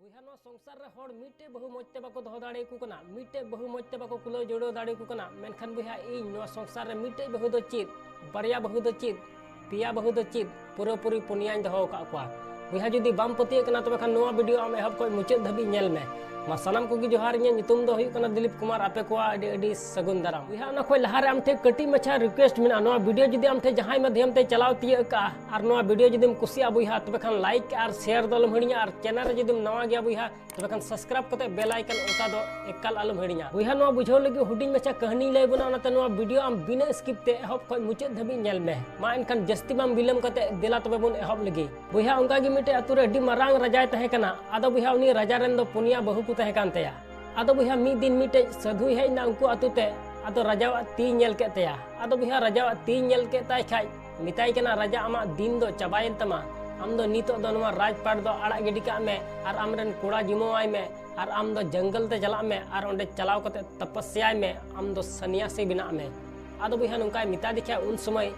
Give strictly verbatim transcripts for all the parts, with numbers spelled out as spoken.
ᱵᱚᱭᱦᱟ, ᱱᱚᱣᱟ ᱥᱚᱝᱥᱟᱨ ᱨᱮ ᱦᱚᱲ ᱢᱤᱫᱴᱮᱡ ᱵᱟᱹᱦᱩ ᱢᱚᱡᱽ ᱛᱮ ᱵᱟᱠᱚ ᱫᱚᱦᱚ ᱫᱟᱲᱮᱭᱟᱠᱚ ᱠᱟᱱᱟ, ᱢᱤᱫᱴᱮᱡ ᱵᱟᱹᱦᱩ ᱢᱚᱡᱽ ᱛᱮ ᱵᱟᱠᱚ ᱠᱩᱞᱟᱹᱣ ᱡᱩᱲᱟᱹᱣ ᱫᱟᱲᱮᱭᱟᱠᱚ ᱠᱟᱱᱟ᱾ ᱢᱮᱱᱠᱷᱟᱱ ᱵᱚᱭᱦᱟ, ᱤᱧ ᱱᱚᱣᱟ ᱥᱚᱝᱥᱟᱨ ᱨᱮ ᱢᱤᱫᱴᱮᱡ ᱵᱟᱹᱦᱩ ᱫᱚ ᱪᱮᱫ, ᱵᱟᱨᱭᱟ ᱵᱟᱹᱦᱩ ᱫᱚ ᱪᱮᱫ, ᱯᱮᱭᱟ ᱵᱟᱹᱦᱩ ᱫᱚ ᱪᱮᱫ, ᱯᱩᱨᱟᱹᱯᱩᱨᱤ ᱯᱩᱱᱭᱟᱧ ᱫᱚᱦᱚ ᱟᱠᱟᱫ ᱠᱚᱣᱟ᱾ ᱵᱚᱭᱦᱟ, ᱡᱩᱫᱤ ᱵᱟᱢ ᱯᱟᱹᱛᱭᱟᱹᱜ ᱠᱟᱱᱟ, ᱛᱚᱵᱮ ᱠᱷᱟᱱ ᱱᱚᱣᱟ ᱵᱷᱤᱰᱤᱭᱳ ᱟᱢ ᱮᱦᱚᱵ ᱠᱷᱚᱱ ᱢᱩᱪᱟᱹᱫ ᱫᱷᱟᱹᱵᱤᱡ ᱧᱮᱞ ᱢᱮ᱾ ᱢᱟ ᱥᱟᱱᱟᱢ ᱠᱚᱜᱮ ᱡᱚᱦᱟᱨ, ᱤᱧᱟᱹᱜ ᱧᱩᱛᱩᱢ ᱫᱚ ᱦᱩᱭᱩᱜ ᱠᱟᱱᱟ ᱫᱤᱞᱤᱯ ᱠᱩᱢᱟᱨ᱾ ᱟᱯᱮ ᱠᱚᱣᱟᱜ ᱟᱹᱰᱤ ᱟᱹᱰᱤ ᱥᱟᱹᱜᱩᱱ ᱫᱟᱨᱟᱢ᱾ ᱵᱚᱭᱦᱟ, ᱚᱱᱟ ᱠᱷᱚᱱ ᱞᱟᱦᱟᱨᱮ ᱟᱢ ᱴᱷᱮᱱ ᱠᱟᱹᱴᱤᱡ ᱢᱟᱪᱷᱟ ᱨᱤᱠᱩᱭᱮᱥᱴ ᱢᱮᱱᱟᱜᱼᱟ, ᱱᱚᱣᱟ ᱵᱷᱤᱰᱤᱭᱳ ᱡᱩᱫᱤ ᱟᱢ ᱴᱷᱮᱱ ᱡᱟᱦᱟᱸᱭ ᱢᱟᱫᱽᱫᱷᱚᱢ ᱛᱮ ᱪᱟᱞᱟᱣ ᱛᱤᱭᱟᱹᱜ ᱠᱟᱜᱼᱟ ᱟᱨ ᱱᱚᱣᱟ ᱵᱷᱤᱰᱤᱭᱳ ᱡᱩᱫᱤᱢ ᱠᱩᱥᱤᱭᱟᱜᱼᱟ ᱵᱚᱭᱦᱟ, ᱛᱚᱵᱮ ᱠᱷᱟᱱ ᱞᱟᱭᱤᱠ ᱟᱨ ᱥᱮᱭᱟᱨ ᱫᱚ ᱟᱞᱚᱢ ᱦᱤᱲᱤᱧᱟ᱾ ᱟᱨ ᱪᱮᱱᱮᱞ ᱨᱮ ᱡᱩᱫᱤᱢ ᱱᱟᱣᱟ ᱜᱮᱭᱟ ᱵᱚᱭᱦᱟ, ᱛᱚᱵᱮ ᱠᱷᱟᱱ ᱥᱟᱵᱥᱠᱨᱟᱭᱤᱵ ᱠᱟᱛᱮ ᱵᱮᱞ ᱟᱭᱠᱚᱱ ᱚᱛᱟ ᱫᱚ ᱮᱠᱟᱞ ᱟᱞᱚᱢ ᱦᱤᱲᱤᱧᱟ᱾ ᱵᱚᱭᱦᱟ, ᱱᱚᱣᱟ ᱵᱩᱡᱷᱟᱹᱣ ᱞᱟᱹᱜᱤᱫ ᱦᱩᱰᱤᱧ ᱢᱟᱪᱷᱟ ᱠᱟᱹᱦᱱᱤᱧ ᱞᱟᱹᱭ ᱵᱚᱱᱟ, ᱚᱱᱟᱛᱮ ᱱᱚᱣᱟ ᱵᱷᱤᱰᱤᱭᱳ ᱟᱢ ᱵᱤᱱᱟᱹ ᱥᱠᱤᱯ ᱛᱮ ᱮᱦᱚᱵ ᱠᱷᱚᱱ ᱢᱩᱪᱟᱹᱫ ᱫᱷᱟᱹᱵᱤᱡ ᱧᱮᱞ ᱢᱮ᱾ ᱢᱟ ᱮᱱᱠᱷᱟᱱ ᱡᱟᱹᱥᱛᱤ ᱵᱟᱝ ᱵᱤᱞᱚᱢ ᱠᱟᱛᱮ ᱫᱮᱞᱟ ᱛᱚᱵᱮ ᱵᱚᱱ ᱮᱦᱚᱵ ᱞᱮᱜᱮ᱾ ᱵᱚᱭᱦᱟ, ᱚᱱᱠᱟ ᱜᱮ ᱢᱤᱫᱴᱮᱡ ᱟᱛᱳ ᱨᱮ ᱟᱹᱰᱤ ᱢᱟᱨᱟᱝ ᱨᱟᱡᱟᱭ ᱛᱟᱦᱮᱸ ᱠᱟᱱᱟ᱾ ᱟᱫᱚ ᱵᱚᱭᱦᱟ, ᱩᱱᱤ ᱨᱟᱡᱟ ᱨᱮᱱ ᱫᱚ ᱯᱩᱱᱭᱟ ᱵᱟᱹᱦᱩ ᱠᱚ ᱛᱟᱦᱮᱸ ᱠᱟᱱ ᱛᱟᱭᱟ᱾ ᱟᱫᱚ ᱵᱚᱭᱦᱟ, ᱢᱤᱫ ᱫᱤᱱ ᱢᱤᱫᱴᱮᱡ ᱥᱟᱹᱫᱷᱩᱭ ᱦᱮᱡ ᱮᱱᱟ ᱩᱱᱠᱩ ᱟᱛᱳ ᱛᱮ᱾ ᱟᱫᱚ ᱨᱟᱡᱟᱣᱟᱜ ᱛᱤᱭ ᱧᱮᱞ ᱠᱮᱫ ᱛᱟᱭᱟ᱾ ᱟᱫᱚ ᱵᱚᱭᱦᱟ, ᱨᱟᱡᱟᱣᱟᱜ ᱛᱤᱭ ᱧᱮᱞ ᱠᱮᱫ ᱛᱟᱭ ᱠᱷᱟᱡ ᱢᱮᱛᱟᱭ ᱠᱟᱱᱟ, "ᱨᱟᱡᱟ, ᱟᱢᱟᱜ ᱫᱤᱱ ᱫᱚ ᱪᱟᱵᱟᱭᱮᱱ ᱛᱟᱢᱟ᱾ ᱟᱢ ᱫᱚ ᱱᱤᱛᱚᱜ ᱫᱚ ᱱᱚᱣᱟ ᱨᱟᱡᱽᱯᱟᱴ ᱫᱚ ᱟᱲᱟᱜ ᱜᱤᱰᱤ ᱠᱟᱜ ᱢᱮ ᱟᱨ ᱟᱢᱨᱮᱱ ᱠᱚᱲᱟ ᱡᱤᱢᱟᱹᱣᱟᱭ ᱢᱮ ᱟᱨ ᱟᱢ ᱫᱚ ᱡᱚᱝᱜᱚᱞ ᱛᱮ ᱪᱟᱞᱟᱜ ᱢᱮ ᱟᱨ ᱚᱸᱰᱮ ᱪᱟᱞᱟᱣ ᱠᱟᱛᱮ ᱛᱚᱯᱚᱥᱭᱟᱭ ᱢᱮ, ᱟᱢ ᱫᱚ ᱥᱚᱱᱱᱭᱟᱥᱤ ᱵᱮᱱᱟᱜ ᱢᱮ᱾" ᱟᱫᱚ ᱵᱚᱭᱦᱟ, ᱱᱚᱝᱠᱟᱭ ᱢᱮᱛᱟ ᱫᱮ ᱠᱷᱟᱡ ᱩᱱ ᱥᱚᱢᱚᱭ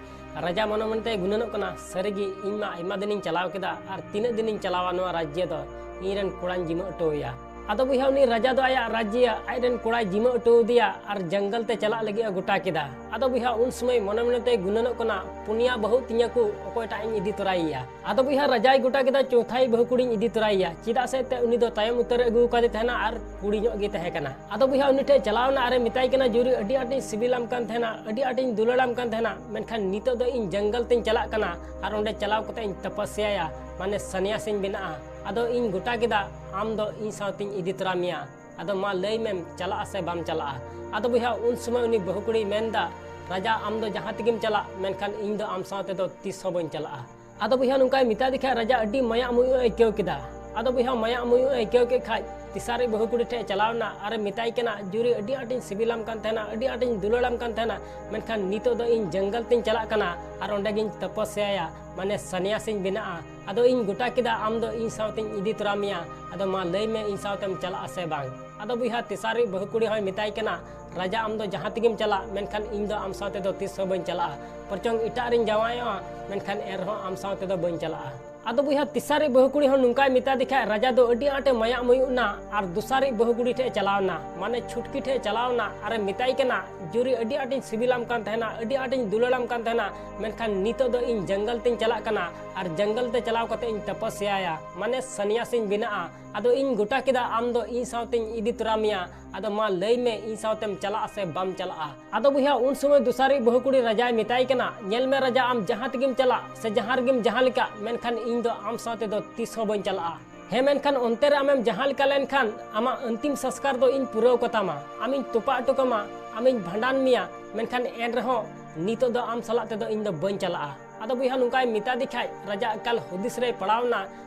ᱨᱟᱡᱟ ᱢᱚᱱᱮ ᱢᱚᱱᱮ ᱛᱮᱭ ᱜᱩᱱᱟᱹᱱᱚᱜ ᱠᱟᱱᱟ, "ᱥᱟᱹᱨᱤᱜᱮ ᱤᱧ ᱢᱟ ᱟᱭᱢᱟ ᱫᱤᱱᱤᱧ ᱪᱟᱞᱟᱣ ᱠᱮᱫᱟ ᱟᱨ ᱛᱤᱱᱟᱹᱜ ᱫᱤᱱᱤᱧ ᱪᱟᱞᱟᱣᱟ ᱱᱚᱣᱟ ᱨᱟᱡᱽᱡᱚ ᱫᱚ, ᱤᱧ ᱨᱮᱱ ᱠᱚᱲᱟᱧ ᱡᱤᱢᱟᱹ ᱦᱚᱴᱚ ᱟᱭᱟ?" ᱟᱫᱚ ᱵᱚᱭᱦᱟ, ᱩᱱᱤ ᱨᱟᱡᱟ ᱫᱚ ᱟᱭᱟᱜ ᱨᱟᱡᱽᱡᱚ ᱟᱡ ᱨᱮᱱ ᱠᱚᱲᱟᱭ ᱡᱤᱢᱟᱹ ᱦᱚᱴᱚ ᱟᱫᱮᱭᱟ ᱟᱨ ᱡᱚᱝᱜᱚᱞ ᱛᱮ ᱪᱟᱞᱟᱜ ᱞᱟᱹᱜᱤᱫ ᱮ ᱜᱚᱴᱟ ᱠᱮᱫᱟ᱾ ᱟᱫᱚ ᱵᱚᱭᱦᱟ, ᱩᱱ ᱥᱚᱢᱚᱭ ᱢᱚᱱᱮ ᱢᱚᱱᱮ ᱛᱮᱭ ᱜᱩᱱᱟᱹᱱᱚᱜ ᱠᱟᱱᱟ, "ᱯᱩᱱᱭᱟ ᱵᱟᱹᱦᱩ ᱛᱤᱧᱟᱹ ᱠᱚ, ᱚᱠᱚᱭᱴᱟᱜ ᱤᱧ ᱤᱫᱤ ᱛᱚᱨᱟᱭᱮᱭᱟ?" ᱟᱫᱚ ᱵᱚᱭᱦᱟ, ᱨᱟᱡᱟᱭ ᱜᱚᱴᱟ ᱠᱮᱫᱟ, "ᱪᱳᱛᱷᱟᱭ ᱵᱟᱹᱦᱩ ᱠᱩᱲᱤᱧ ᱤᱫᱤ ᱛᱚᱨᱟᱭᱮᱭᱟ, ᱪᱮᱫᱟᱜ ᱥᱮ ᱮᱱᱛᱮᱫ ᱩᱱᱤ ᱫᱚ ᱛᱟᱭᱚᱢ ᱩᱛᱟᱹᱨ ᱨᱮ ᱟᱹᱜᱩ ᱟᱠᱟᱫᱮ ᱛᱟᱦᱮᱱᱟ ᱟᱨ ᱠᱩᱲᱤ ᱧᱚᱜ ᱜᱮ ᱛᱟᱦᱮᱸ ᱠᱟᱱᱟ᱾" ᱟᱫᱚ ᱵᱚᱭᱦᱟ, ᱩᱱᱤ ᱴᱷᱮᱱ ᱪᱟᱞᱟᱣ ᱮᱱᱟ ᱟᱨᱮ ᱢᱮᱛᱟᱭ ᱠᱟᱱᱟ, "ᱡᱩᱨᱤ, ᱟᱹᱰᱤ ᱟᱸᱴᱤᱧ ᱥᱤᱵᱤᱞᱟᱢ ᱠᱟᱱ ᱛᱟᱦᱮᱱᱟ, ᱟᱹᱰᱤ ᱟᱸᱴᱤᱧ ᱫᱩᱞᱟᱹᱲᱟᱢ ᱠᱟᱱ ᱛᱟᱦᱮᱱᱟ, ᱢᱮᱱᱠᱷᱟᱱ ᱱᱤᱛᱚᱜ ᱫᱚ ᱤᱧ ᱡᱚᱝᱜᱚᱞ ᱛᱤᱧ ᱪᱟᱞᱟᱜ ᱠᱟᱱᱟ ᱟᱨ ᱚᱸᱰᱮ ᱪᱟᱞᱟᱣ ᱠᱟᱛᱮ ᱤᱧ ᱛᱚᱯᱚᱥᱭᱟᱭᱟ, ᱢᱟᱱᱮ ᱥᱚᱱᱱᱭᱟᱥᱤᱧ ᱵᱮᱱᱟᱜᱼᱟ᱾ ᱟᱫᱚ ᱤᱧ ᱜᱚᱴᱟ ᱠᱮᱫᱟ, ᱟᱢ ᱫᱚ ᱤᱧ ᱥᱟᱶᱛᱤᱧ ᱤᱫᱤ ᱛᱚᱨᱟ ᱢᱮᱭᱟ᱾ ᱟᱫᱚ ᱢᱟ ᱞᱟᱹᱭ ᱢᱮᱢ, ᱪᱟᱞᱟᱜᱼᱟ ᱥᱮ ᱵᱟᱢ ᱪᱟᱞᱟᱜᱼᱟ?" ᱟᱫᱚ ᱵᱚᱭᱦᱟ, ᱩᱱ ᱥᱚᱢᱚᱭ ᱩᱱᱤ ᱵᱟᱹᱦᱩ ᱠᱩᱲᱤᱭ ᱢᱮᱱᱫᱟ, "ᱨᱟᱡᱟ, ᱟᱢ ᱫᱚ ᱡᱟᱦᱟᱸ ᱛᱮᱜᱮᱢ ᱪᱟᱞᱟᱜ, ᱢᱮᱱᱠᱷᱟᱱ ᱤᱧ ᱫᱚ ᱟᱢ ᱥᱟᱶ ᱛᱮᱫᱚ ᱛᱤᱥ ᱦᱚᱸ ᱵᱟᱹᱧ ᱪᱟᱞᱟᱜᱼᱟ᱾" ᱟᱫᱚ ᱵᱚᱭᱦᱟ, ᱱᱚᱝᱠᱟᱭ ᱢᱮᱛᱟ ᱫᱮ ᱠᱷᱟᱡ ᱨᱟᱡᱟ ᱟᱹᱰᱤ ᱢᱟᱭᱟᱜ ᱢᱩᱭᱩᱜ ᱮ ᱟᱹᱭᱠᱟᱹᱣ ᱠᱮᱫᱟ᱾ ᱟᱫᱚ ᱵᱚᱭᱦᱟ, ᱢᱟᱭᱟᱜ ᱢᱩᱭᱩᱜ ᱮ ᱟᱹᱭᱠᱟᱹᱣ ᱠᱮᱫ ᱠᱷᱟᱡ ᱛᱮᱥᱟᱨᱤᱡ ᱵᱟᱹᱦᱩ ᱠᱩᱲᱤ ᱴᱷᱮᱡ ᱪᱟᱞᱟᱣ ᱮᱱᱟ ᱟᱨᱮ ᱢᱮᱛᱟᱭ ᱠᱟᱱᱟ, "ᱡᱩᱨᱤ, ᱟᱹᱰᱤ ᱟᱸᱴᱤᱧ ᱥᱤᱵᱤᱞᱟᱢ ᱠᱟᱱ ᱛᱟᱦᱮᱱᱟ, ᱟᱹᱰᱤ ᱟᱸᱴᱤᱧ ᱫᱩᱞᱟᱹᱲᱟᱢ ᱠᱟᱱ ᱛᱟᱦᱮᱱᱟ, ᱢᱮᱱᱠᱷᱟᱱ ᱱᱤᱛᱚᱜ ᱫᱚ ᱤᱧ ᱡᱚᱝᱜᱚᱞ ᱛᱤᱧ ᱪᱟᱞᱟᱜ ᱠᱟᱱᱟ ᱟᱨ ᱚᱸᱰᱮ ᱜᱤᱧ ᱛᱚᱯᱚᱥᱭᱟᱭᱟ, ᱢᱟᱱᱮ ᱥᱚᱱᱱᱭᱟᱥᱤᱧ ᱵᱮᱱᱟᱜᱼᱟ᱾ ᱟᱫᱚ ᱤᱧ ᱜᱚᱴᱟ ᱠᱮᱫᱟ, ᱟᱢ ᱫᱚ ᱤᱧ ᱥᱟᱶᱛᱮᱧ ᱤᱫᱤ ᱛᱚᱨᱟ ᱢᱮᱭᱟ᱾ ᱟᱫᱚ ᱢᱟ ᱞᱟᱹᱭ ᱢᱮ, ᱤᱧ ᱥᱟᱶᱛᱮᱢ ᱪᱟᱞᱟᱜᱼᱟ ᱥᱮ ᱵᱟᱝ?" ᱟᱫᱚ ᱵᱚᱭᱦᱟ, ᱛᱮᱥᱟᱨᱤᱡ ᱵᱟᱹᱦᱩ ᱠᱩᱲᱤ ᱦᱚᱸᱭ ᱢᱮᱛᱟᱭ ᱠᱟᱱᱟ, "ᱨᱟᱡᱟ, ᱟᱢ ᱫᱚ ᱡᱟᱦᱟᱸ ᱛᱮᱜᱮᱢ ᱪᱟᱞᱟᱜ, ᱢᱮᱱᱠᱷᱟᱱ ᱤᱧ ᱫᱚ ᱟᱢ ᱥᱟᱶ ᱛᱮᱫᱚ ᱛᱤᱥ ᱦᱚᱸ ᱵᱟᱹᱧ ᱪᱟᱞᱟᱜᱼᱟ᱾ ᱯᱚᱨᱪᱚᱝ ᱮᱴᱟᱜ ᱨᱤᱧ ᱡᱟᱶᱟᱭᱚᱜᱼᱟ, ᱢᱮᱱᱠᱷᱟᱱ ᱮᱱᱨᱮᱦᱚᱸ ᱟᱢ ᱥᱟᱶ ᱛᱮᱫᱚ ᱵᱟᱹᱧ ᱪᱟᱞᱟᱜᱼᱟ᱾" ᱟᱫᱚ ᱵᱚᱭᱦᱟ, ᱛᱮᱥᱟᱨᱤᱡ ᱵᱟᱹᱦᱩ ᱠᱩᱲᱤ ᱦᱚᱸ ᱱᱚᱝᱠᱟᱭ ᱢᱮᱛᱟ ᱫᱮ ᱠᱷᱟᱡ, ᱨᱟᱡᱟ ᱫᱚ ᱟᱹᱰᱤ ᱟᱸᱴᱮ ᱢᱟᱭᱟᱜ ᱢᱚᱭᱩᱜ ᱱᱟ ᱟᱨ ᱫᱚᱥᱟᱨᱤᱡ ᱵᱟᱹᱦᱩ ᱠᱩᱲᱤ ᱴᱷᱮᱡ ᱮ ᱪᱟᱞᱟᱣ ᱱᱟ, ᱢᱟᱱᱮ ᱪᱷᱩᱴᱠᱤ ᱴᱷᱮᱡ ᱮ ᱪᱟᱞᱟᱣ ᱱᱟ ᱟᱨᱮ ᱢᱮᱛᱟᱭ ᱠᱟᱱᱟ, "ᱡᱩᱨᱤ, ᱟᱹᱰᱤ ᱟᱸᱴᱤᱧ ᱥᱤᱵᱤᱞᱟᱢ ᱠᱟᱱ ᱛᱟᱦᱮᱱᱟ, ᱟᱹᱰᱤ ᱟᱸᱴᱤᱧ ᱫᱩᱞᱟᱹᱲᱟᱢ ᱠᱟᱱ ᱛᱟᱦᱮᱱᱟ, ᱢᱮᱱᱠᱷᱟᱱ ᱱᱤᱛᱚᱜ ᱫᱚ ᱤᱧ ᱡᱚᱝᱜᱚᱞ ᱛᱮᱧ ᱪᱟᱞᱟᱜ ᱠᱟᱱᱟ ᱟᱨ ᱡᱚᱝᱜᱚᱞ ᱛᱮ ᱪᱟᱞᱟᱣ ᱠᱟᱛᱮ ᱤᱧ ᱛᱚᱯᱚᱥᱭᱟᱭᱟ, ᱢᱟᱱᱮ ᱥᱚᱱᱱᱭᱟᱥᱤᱧ ᱵᱮᱱᱟᱜᱼᱟ᱾ ᱟᱫᱚ ᱤᱧ ᱜᱚᱴᱟ ᱠᱮᱫᱟ ᱟᱢ ᱫᱚ ᱤᱧ ᱥᱟᱶᱛᱮᱧ ᱤᱫᱤ ᱛᱚᱨᱟ ᱢᱮᱭᱟ, ᱟᱫᱚ ᱢᱟ ᱞᱟᱹᱭ ᱢᱮ ᱤᱧ ᱥᱟᱶᱛᱮᱢ ᱪᱟᱞᱟᱜᱼᱟ ᱥᱮ ᱵᱟᱢ ᱪᱟᱞᱟᱜᱼᱟ?" ᱟᱫᱚ ᱵᱚᱭᱦᱟ, ᱩᱱ ᱥᱚᱢᱚᱭ ᱫᱚᱥᱟᱨᱤᱡ ᱵᱟᱹᱦᱩ ᱠᱩᱲᱤ ᱨᱟᱡᱟᱭ ᱢᱮᱛᱟᱭ ᱠᱟᱱᱟ, "ᱧᱮᱞ ᱢᱮ ᱨᱟᱡᱟ, ᱟᱢ ᱡᱟᱦᱟᱸ ᱛᱮᱜᱮᱢ ᱪᱟᱞᱟᱜ ᱥᱮ ᱡᱟᱦᱟᱸ ᱨᱮᱜᱮᱢ ᱡᱟᱦᱟᱸ ᱞᱮᱠᱟ, ᱢᱮᱱᱠᱷᱟᱱ ᱤᱧ ᱫᱚ ᱟᱢ ᱥᱟᱶ ᱛᱮᱫᱚ ᱛᱤᱥ ᱦᱚᱸ ᱵᱟᱹᱧ ᱪᱟᱞᱟᱜᱼᱟ᱾ ᱦᱮᱸ, ᱢᱮᱱᱠᱷᱟᱱ ᱚᱱᱛᱮ ᱨᱮ ᱟᱢᱮᱢ ᱡᱟᱦᱟᱸ ᱞᱮᱠᱟ ᱞᱮᱱᱠᱷᱟᱱ ᱟᱢᱟᱜ ᱚᱱᱛᱤᱢ ᱥᱚᱥᱠᱟᱨ ᱫᱚ ᱤᱧ ᱯᱩᱨᱟᱹᱣ ᱠᱟᱛᱟᱢᱟ, ᱟᱢᱤᱧ ᱛᱚᱯᱟ ᱦᱚᱴᱚ ᱠᱟᱢᱟ, ᱟᱢᱤᱧ ᱵᱷᱟᱸᱰᱟᱱ ᱢᱮᱭᱟ, ᱢᱮᱱᱠᱷᱟᱱ ᱮᱱ ᱨᱮᱦᱚᱸ ᱱᱤᱛᱚᱜ ᱫᱚ ᱟᱢ ᱥᱟᱞᱟᱜ ᱛᱮᱫᱚ ᱤᱧ ᱫᱚ ᱵᱟᱹᱧ ᱪᱟᱞᱟᱜᱼᱟ᱾" ᱟᱫᱚ ᱵᱚᱭᱦᱟ, ᱱᱚᱝᱠᱟᱭ ᱢᱮᱛᱟ ᱫᱮ ᱠᱷᱟᱡ, ᱨᱟᱡᱟ ᱮᱠᱟᱞ ᱦᱩᱫᱤᱥ ᱨᱮᱭ ᱯᱟᱲᱟᱣ ᱮᱱᱟ,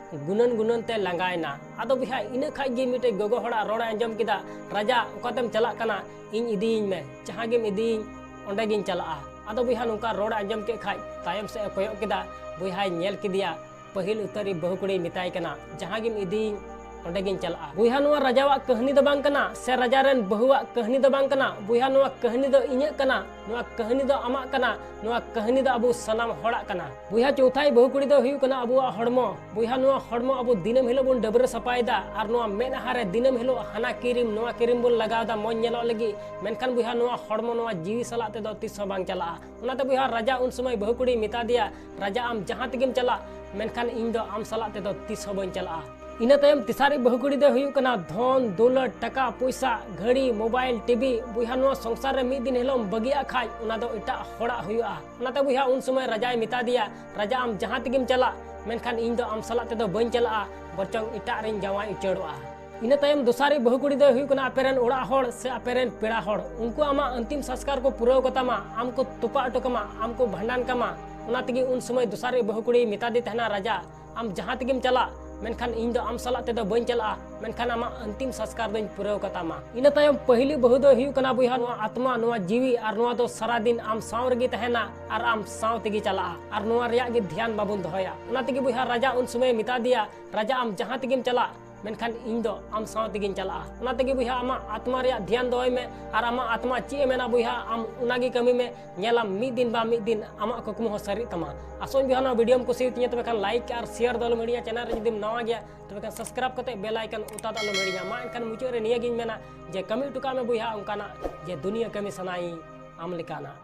ᱜᱩᱱᱟᱹᱱ ᱜᱩᱱᱟᱹᱱ ᱛᱮ ᱞᱟᱸᱜᱟᱭᱮᱱᱟ᱾ ᱟᱫᱚ ᱵᱚᱭᱦᱟ, ᱤᱱᱟᱹ ᱠᱷᱟᱡ ᱜᱮ ᱢᱤᱫᱴᱮᱡ ᱜᱚᱜᱚ ᱦᱚᱲᱟᱜ ᱨᱚᱲᱮ ᱟᱸᱡᱚᱢ ᱠᱮᱫᱟ, "ᱨᱟᱡᱟ, ᱚᱠᱟᱛᱮᱢ ᱪᱟᱞᱟᱜ ᱠᱟᱱᱟ? ᱤᱧ ᱤᱫᱤᱭᱤᱧ ᱢᱮ, ᱡᱟᱦᱟᱸ ᱜᱮᱢ ᱤᱫᱤᱭᱤᱧ, ᱚᱸᱰᱮ ᱜᱤᱧ ᱪᱟᱞᱟᱜᱼᱟ᱾" ᱟᱫᱚ ᱵᱚᱭᱦᱟ, ᱱᱚᱝᱠᱟ ᱨᱚᱲᱮ ᱟᱸᱡᱚᱢ ᱠᱮᱫ ᱠᱷᱟᱡ, ᱛᱟᱭᱚᱢ ᱥᱮᱫ ᱮ ᱠᱚᱭᱚᱜ ᱠᱮᱫᱟ, ᱵᱚᱭᱦᱟᱭ ᱧᱮᱞ ᱠᱮᱫᱮᱭᱟ, ᱯᱟᱹᱦᱤᱞ ᱩᱛᱟᱹᱨᱤᱡ ᱵᱟᱹᱦᱩ ᱠᱩᱲᱤᱭ ᱢᱮᱛᱟᱭ ᱠᱟᱱᱟ, "ᱡᱟᱦᱟᱸ ᱜᱮᱢ ᱤᱫᱤᱭᱤᱧ, ᱚᱸᱰᱮ ᱜᱤᱧ ᱪᱟᱞᱟᱜᱼᱟ᱾" ᱵᱚᱭᱦᱟ, ᱱᱚᱣᱟ ᱨᱟᱡᱟᱣᱟᱜ ᱠᱟᱹᱦᱱᱤ ᱫᱚ ᱵᱟᱝ ᱠᱟᱱᱟ, ᱥᱮ ᱨᱟᱡᱟ ᱨᱮᱱ ᱵᱟᱹᱦᱩᱣᱟᱜ ᱠᱟᱹᱦᱱᱤ ᱫᱚ ᱵᱟᱝ ᱠᱟᱱᱟ᱾ ᱵᱚᱭᱦᱟ, ᱱᱚᱣᱟ ᱠᱟᱹᱦᱱᱤ ᱫᱚ ᱤᱧᱟᱹᱜ ᱠᱟᱱᱟ, ᱱᱚᱣᱟ ᱠᱟᱹᱦᱱᱤ ᱫᱚ ᱟᱢᱟᱜ ᱠᱟᱱᱟ, ᱱᱚᱣᱟ ᱠᱟᱹᱦᱱᱤ ᱫᱚ ᱟᱵᱚ ᱥᱟᱱᱟᱢ ᱦᱚᱲᱟᱜ ᱠᱟᱱᱟ᱾ ᱵᱚᱭᱦᱟ, ᱪᱳᱣᱛᱷᱟᱭ ᱵᱟᱹᱦᱩ ᱠᱩᱲᱤ ᱫᱚ ᱦᱩᱭᱩᱜ ᱠᱟᱱᱟ ᱟᱵᱚᱣᱟᱜ ᱦᱚᱲᱢᱚ᱾ ᱵᱚᱭᱦᱟ, ᱱᱚᱣᱟ ᱦᱚᱲᱢᱚ ᱟᱵᱚ ᱫᱤᱱᱟᱹᱢ ᱦᱤᱞᱳᱜ ᱵᱚᱱ ᱰᱟᱹᱵᱽᱨᱟᱹ ᱥᱟᱯᱷᱟᱭᱮᱫᱟ, ᱟᱨ ᱱᱚᱣᱟ ᱢᱮᱫᱦᱟ ᱨᱮ ᱫᱤᱱᱟᱹᱢ ᱦᱤᱞᱳᱜ ᱦᱟᱱᱟ ᱠᱨᱤᱢ, ᱱᱚᱣᱟ ᱠᱨᱤᱢ ᱵᱚᱱ ᱞᱟᱜᱟᱣ ᱮᱫᱟ ᱢᱚᱡᱽ ᱧᱮᱞᱚᱜ ᱞᱟᱹᱜᱤᱫ, ᱢᱮᱱᱠᱷᱟᱱ ᱵᱚᱭᱦᱟ, ᱱᱚᱣᱟ ᱦᱚᱲᱢᱚ, ᱱᱚᱣᱟ ᱡᱤᱣᱤ ᱥᱟᱞᱟᱜ ᱛᱮᱫᱚ ᱛᱤᱥ ᱦᱚᱸ ᱵᱟᱝ ᱪᱟᱞᱟᱜᱼᱟ᱾ ᱚᱱᱟᱛᱮ ᱵᱚᱭᱦᱟ, ᱨᱟᱡᱟ ᱩᱱ ᱥᱚᱢᱚᱭ ᱵᱟᱹᱦᱩ ᱠᱩᱲᱤᱭ ᱢᱮᱛᱟ ᱫᱮᱭᱟ, "ᱨᱟᱡᱟ, ᱟᱢ ᱡᱟᱦᱟᱸ ᱛᱮᱜᱮᱢ ᱪᱟᱞᱟᱜ, ᱢᱮᱱᱠᱷᱟᱱ ᱤᱧ ᱫᱚ ᱟᱢ ᱥᱟᱞᱟᱜ ᱛᱮᱫᱚ ᱛᱤᱥ ᱦᱚᱸ ᱵᱟᱹᱧ ᱪᱟᱞᱟᱜᱼᱟ᱾" ᱤᱱᱟᱹ ᱛᱟᱭᱚᱢ ᱛᱮᱥᱟᱨᱤᱡ ᱵᱟᱹᱦᱩ ᱠᱩᱲᱤ ᱫᱚᱭ ᱦᱩᱭᱩᱜ ᱠᱟᱱᱟ ᱫᱷᱚᱱ, ᱫᱚᱣᱞᱚᱛ, ᱴᱟᱠᱟ, ᱯᱚᱭᱥᱟ, ᱜᱷᱟᱹᱲᱤ, ᱢᱳᱵᱟᱭᱤᱞ, ᱴᱤᱵᱷᱤ᱾ ᱵᱚᱭᱦᱟ, ᱱᱚᱣᱟ ᱥᱚᱝᱥᱟᱨ ᱨᱮ ᱢᱤᱫ ᱫᱤᱱ ᱦᱤᱞᱳᱜ ᱮᱢ ᱵᱟᱹᱜᱤᱭᱟᱜ ᱠᱷᱟᱡ, ᱚᱱᱟ ᱫᱚ ᱮᱴᱟᱜ ᱦᱚᱲᱟᱜ ᱦᱩᱭᱩᱜᱼᱟ᱾ ᱚᱱᱟᱛᱮ ᱵᱚᱭᱦᱟ, ᱩᱱ ᱥᱚᱢᱚᱭ ᱨᱟᱡᱟᱭ ᱢᱮᱛᱟ ᱫᱮᱭᱟ, "ᱨᱟᱡᱟ, ᱟᱢ ᱡᱟᱦᱟᱸ ᱛᱮᱜᱮᱢ ᱪᱟᱞᱟᱜ, ᱢᱮᱱᱠᱷᱟᱱ ᱤᱧ ᱫᱚ ᱟᱢ ᱥᱟᱞᱟᱜ ᱛᱮᱫᱚ ᱵᱟᱹᱧ ᱪᱟᱞᱟᱜᱼᱟ, ᱵᱚᱨᱪᱚᱝ ᱮᱴᱟᱜ ᱨᱮᱧ ᱡᱟᱶᱟᱭ ᱩᱪᱟᱹᱲᱚᱜᱼᱟ᱾" ᱤᱱᱟᱹ ᱛᱟᱭᱚᱢ ᱫᱚᱥᱟᱨᱤᱡ ᱵᱟᱹᱦᱩ ᱠᱩᱲᱤ ᱫᱚᱭ ᱦᱩᱭᱩᱜ ᱠᱟᱱᱟ ᱟᱯᱮ ᱨᱮᱱ ᱚᱲᱟᱜ ᱦᱚᱲ ᱥᱮ ᱟᱯᱮ ᱨᱮᱱ ᱯᱮᱲᱟ ᱦᱚᱲ᱾ ᱩᱱᱠᱩ ᱟᱢᱟᱜ ᱚᱱᱛᱤᱢ ᱥᱚᱥᱠᱟᱨ ᱠᱚ ᱯᱩᱨᱟᱹᱣ ᱠᱟᱛᱟᱢᱟ, ᱟᱢ ᱠᱚ ᱛᱚᱯᱟ ᱦᱚᱴᱚ ᱠᱟᱢᱟ, ᱟᱢ ᱠᱚ ᱵᱷᱟᱸᱰᱟᱱ ᱠᱟᱢᱟ᱾ ᱚᱱᱟ ᱛᱮᱜᱮ ᱩᱱ ᱥᱚᱢᱚᱭ ᱫᱚᱥᱟᱨᱤᱡ ᱵᱟᱹᱦᱩ ᱠᱩᱲᱤᱭ ᱢᱮᱛᱟ ᱫᱮ ᱛᱟᱦᱮᱱᱟ, "ᱨᱟᱡᱟ, ᱟᱢ ᱡᱟᱦᱟᱸ ᱛᱮᱜᱮᱢ ᱪᱟᱞᱟᱜ, ᱢᱮᱱᱠᱷᱟᱱ ᱤᱧ ᱫᱚ ᱟᱢ ᱥᱟᱞᱟᱜ ᱛᱮᱫᱚ ᱵᱟᱹᱧ ᱪᱟᱞᱟᱜᱼᱟ, ᱢᱮᱱᱠᱷᱟᱱ ᱟᱢᱟᱜ ᱚᱱᱛᱤᱢ ᱥᱚᱥᱠᱟᱨ ᱫᱚᱧ ᱯᱩᱨᱟᱹᱣ ᱠᱟᱛᱟᱢᱟ᱾" ᱤᱱᱟᱹ ᱛᱟᱭᱚᱢ ᱯᱟᱹᱦᱤᱞᱤ ᱵᱟᱹᱦᱩ ᱫᱚᱭ ᱦᱩᱭᱩᱜ ᱠᱟᱱᱟ ᱵᱚᱭᱦᱟ ᱱᱚᱣᱟ ᱟᱛᱢᱟ, ᱱᱚᱣᱟ ᱡᱤᱣᱤ, ᱟᱨ ᱱᱚᱣᱟ ᱫᱚ ᱥᱟᱨᱟ ᱫᱤᱱ ᱟᱢ ᱥᱟᱶ ᱨᱮᱜᱮ ᱛᱟᱦᱮᱱᱟ ᱟᱨ ᱟᱢ ᱥᱟᱶ ᱛᱮᱜᱮ ᱪᱟᱞᱟᱜᱼᱟ, ᱟᱨ ᱱᱚᱣᱟ ᱨᱮᱭᱟᱜ ᱜᱮ ᱫᱷᱮᱭᱟᱱ ᱵᱟᱵᱚᱱ ᱫᱚᱦᱚᱭᱟ᱾ ᱚᱱᱟ ᱛᱮᱜᱮ ᱵᱚᱭᱦᱟ, ᱨᱟᱡᱟ ᱩᱱ ᱥᱚᱢᱚᱭᱮ ᱢᱮᱛᱟ ᱫᱮᱭᱟ, "ᱨᱟᱡᱟ, ᱟᱢ ᱡᱟᱦᱟᱸ ᱛᱮᱜᱮᱢ ᱪᱟᱞᱟᱜ, ᱢᱮᱱᱠᱷᱟᱱ ᱤᱧ ᱫᱚ ᱟᱢ ᱥᱟᱶ ᱛᱮᱜᱤᱧ ᱪᱟᱞᱟᱜᱼᱟ᱾ ᱚᱱᱟ ᱛᱮᱜᱮ ᱵᱚᱭᱦᱟ, ᱟᱢᱟᱜ ᱟᱛᱢᱟ ᱨᱮᱭᱟᱜ ᱫᱷᱮᱭᱟᱱ ᱫᱚᱦᱚᱭ ᱢᱮ ᱟᱨ ᱟᱢᱟᱜ ᱟᱛᱢᱟ ᱪᱮᱫ ᱮ ᱢᱮᱱᱟ ᱵᱚᱭᱦᱟ, ᱟᱢ ᱚᱱᱟᱜᱮ ᱠᱟᱹᱢᱤ ᱢᱮ᱾ ᱧᱮᱞᱟᱢ ᱢᱤᱫ ᱫᱤᱱ ᱵᱟ ᱢᱤᱫ ᱫᱤᱱ ᱟᱢᱟᱜ ᱠᱩᱠᱢᱩ ᱦᱚᱸ ᱥᱟᱹᱨᱤᱜ ᱛᱟᱢᱟ᱾ ᱟᱥᱚᱜ ᱟᱹᱧ ᱵᱚᱭᱦᱟ, ᱱᱚᱣᱟ ᱵᱷᱤᱰᱤᱭᱳᱢ ᱠᱩᱥᱤᱭᱟᱛᱤᱧᱟ, ᱛᱚᱵᱮ ᱠᱷᱟᱱ ᱞᱟᱭᱤᱠ ᱟᱨ ᱥᱮᱭᱟᱨ ᱫᱚ ᱟᱞᱚᱢ ᱦᱤᱲᱤᱧᱟ᱾ ᱪᱮᱱᱮᱞ ᱨᱮ ᱡᱩᱫᱤᱢ ᱱᱟᱣᱟ ᱜᱮᱭᱟ, ᱛᱚᱵᱮ ᱠᱷᱟᱱ ᱥᱟᱵᱥᱠᱨᱟᱭᱤᱵ ᱠᱟᱛᱮ ᱵᱮᱞ ᱟᱭᱠᱚᱱ ᱚᱛᱟ ᱫᱚ ᱟᱞᱚᱢ ᱦᱤᱲᱤᱧᱟ᱾ ᱢᱟ ᱮᱱᱠᱷᱟᱱ ᱢᱩᱪᱟᱹᱫ ᱨᱮ ᱱᱤᱭᱟᱹᱜᱤᱧ ᱢᱮᱱᱟ ᱡᱮ ᱠᱟᱹᱢᱤ ᱦᱚᱴᱚ ᱠᱟᱜ ᱢᱮ ᱵᱚᱭᱦᱟ ᱚᱱᱠᱟᱱᱟᱜ ᱡᱮ ᱫᱩᱱᱤᱭᱟᱹ ᱠᱟᱹᱢᱤ ᱥᱟᱱᱟᱭᱤᱧ ᱟᱢ ᱞᱮᱠᱟᱱᱟᱜ᱾